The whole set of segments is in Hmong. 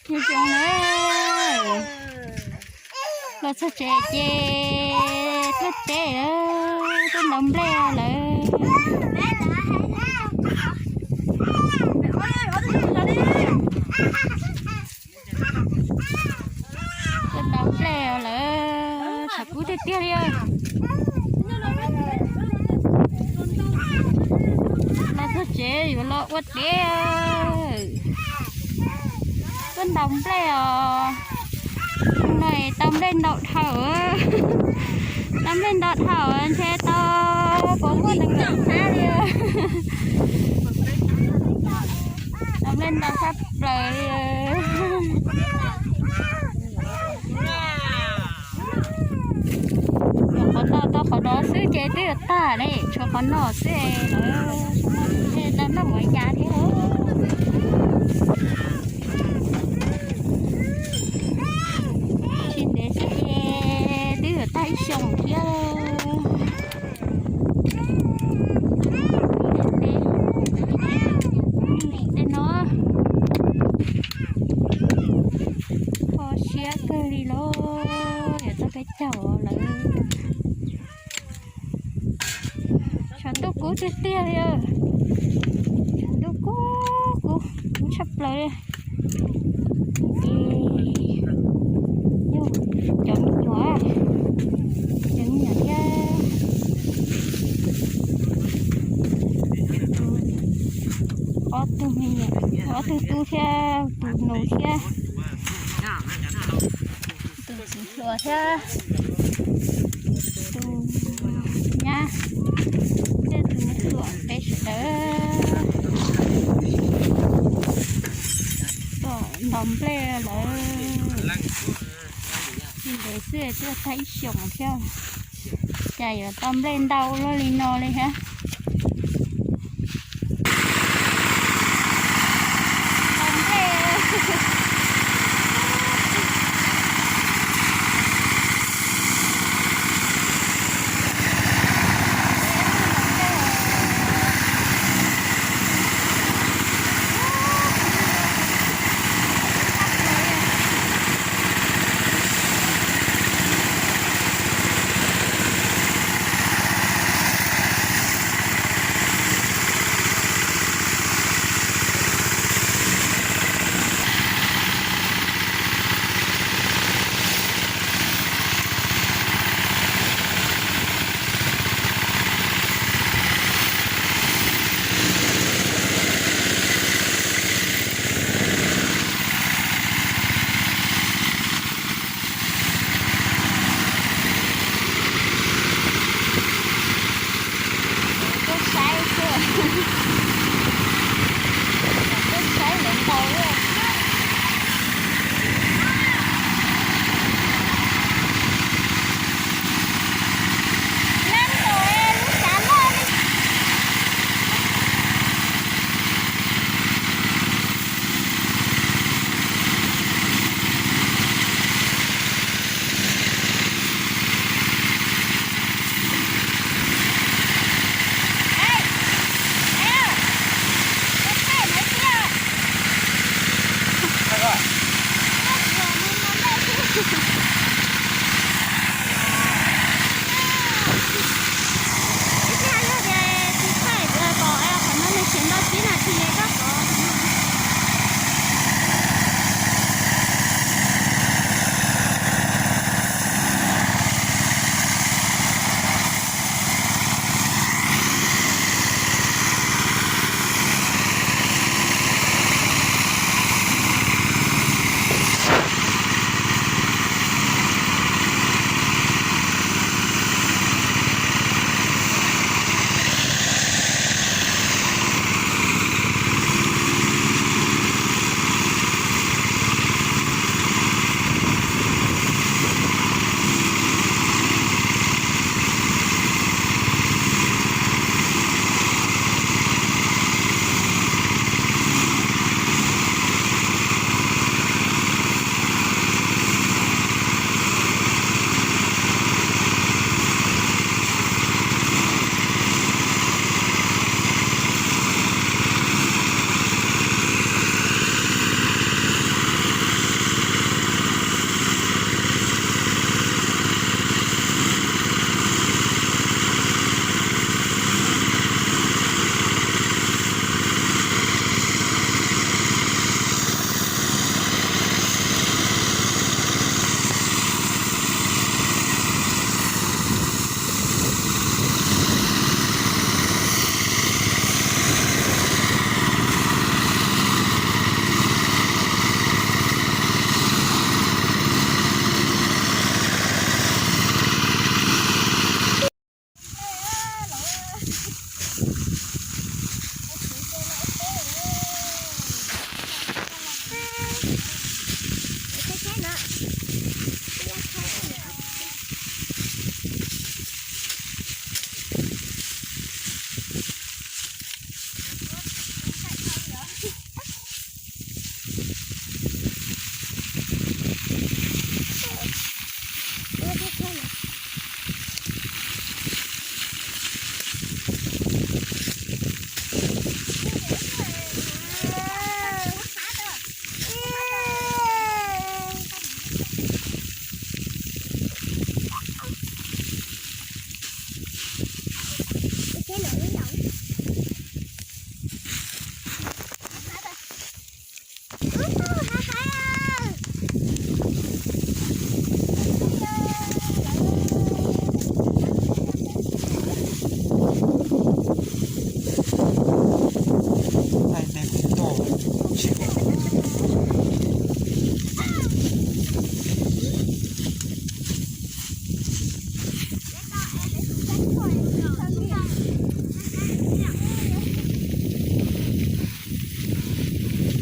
Nyob zoo na, los txog tsev ces tuaj teb lawm, tuaj ntaus nplej lawm. Tuaj ntaus nplej lawm, tshav kub tiag tiag li. Los txog tsev yuav los ua teb. Tuaj ntaus nplej os. No tau nplej ntau dhau. Tau nplej ntau dhau ntshe tau puas muaj nees nkaum hnab li. Tau nplej ntau tshaj plaws li. Nyuam qhuav noj tau qhov no xwb ces twb yuav tag ne, tshuav qhov no xwb lawm. Tau noj mov ya thiab. Tsis ntev xwb ces twb yuav tag ib xyoos thiab. Tej no kho siab kawg li los yuav tau peb caug lawm. Tshav ntuj kub tiag tiag li. Tshav ntuj kub kub kub tshaj plaws li. Ces yog cov me nyuam, cov me nyuam thiab, ob tug me nyuam, ob tug tub thiab tus nus thiab, tus txiv hluas thiab tus nyab thiab tus me hluas peb sawv daws tuaj ntaus nplej lawm. Tsis ntev xwb twb tag ib xyoos thiab, cas yuav tau nplej ntau luaj li no li thiab.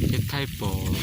Ces thaij pom.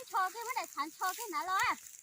Muab ncho kiag, muab daim tshav ncho kiag na los.